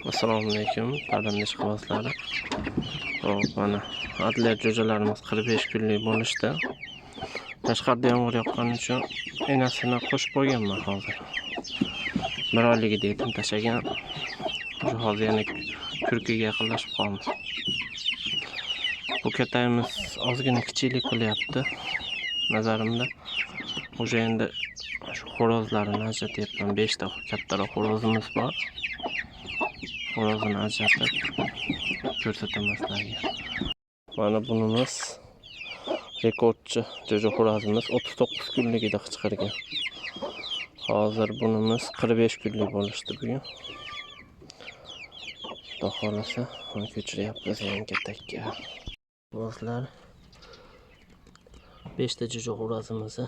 Assalomu alaykum, parranda ishqibozlari. Hop, mana adliya jo'jalarimiz 45 kunlik bo'lishdi. Tashqarida yomg'ir yoqqani uchun enasini qo'shib qo'yganman hozir. Bir oyligida yetim tashlagan. Shu hozir yana kurkiga yaqinlashib qoldi. Bu katayimiz ozgina kichiklik qilyapti nazarimda. O'sha endi shu xo'rozlarini ajratyapman. 5 ta kattaroq xo'rozimiz bor. Xo'rozini ajratib ko'rsataman sizlarga. Mana bunimiz rekordchi jo'ja xo'rozimiz 39 kunligida qichqirgan. Hozir bunimiz 45 kunlik bo'lishdi bugun. Xudo xohlasa, uni ko'chiryapmiz yangi katakka. Xo'rozlar, 5 ta jo'ja xo'rozimizni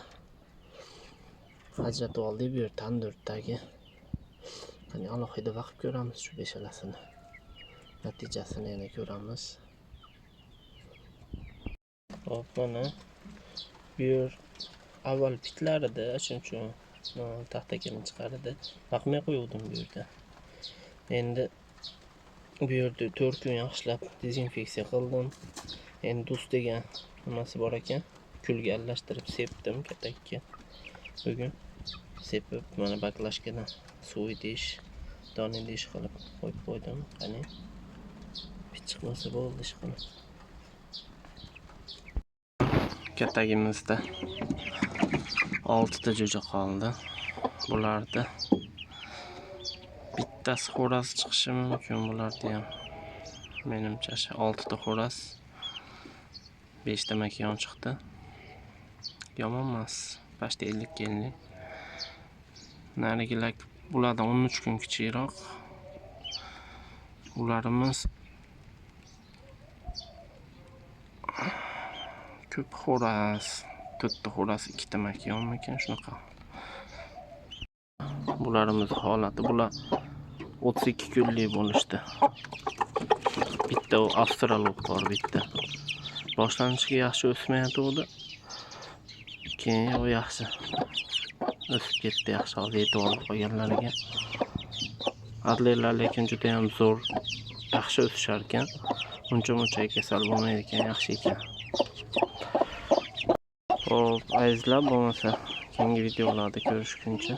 ajratib oldik bu yer tandurdagi. Qani, alohida vaqt ko'ramiz shu beshalasini. Natijasini yana ko'ramiz. Hop, mana bu yer avval pitlar edi, shuning uchun taxtakini chiqardi. Boqmay qo'yuvdim bu yerda. Endi bu yerda 4 kun yaxshilab dezinfeksiya qildim. Endi dus degan nimasi bor ekan, kulga aralashtirib sepdim katakka. Bugun sepib, mana баклажка dan suv idish, don idish qilib qo'yib qo'ydim. Qani, pit chiqmasa bo'ldi ish qilib. Katagimizda 6 ta jo'ja qoldi. Bularda bittasi xo'roz chiqishi mumkin bularda ham. Menimcha, shu 6 ta xo'roz, 5 ta makiyon chiqdi. Yomon emas. Почти 50 50. Narigilar bulardan 13 kun kichikroq. Ularimiz ko'p xo'roz, to'rtta xo'roz, ikkita makiyonmikan, shunaqa. Bularimiz holati, bular 32 kunlik bo'lishdi. Bitta u австралорп bor bitta. Boshlanishiga yaxshi o'smayotgandi. Keyin u yaxshi o'sib ketdi, yaxshi hozir yetib olib qolganlariga. Adlerlar lekin juda ham zo'r, yaxshi o'sishar ekan. Uncha muncha kasal bo'lmaydi ekan, yaxshi ekan. Xo'p, azizlar, bo'lmasa keyingi videolarda ko'rishguncha.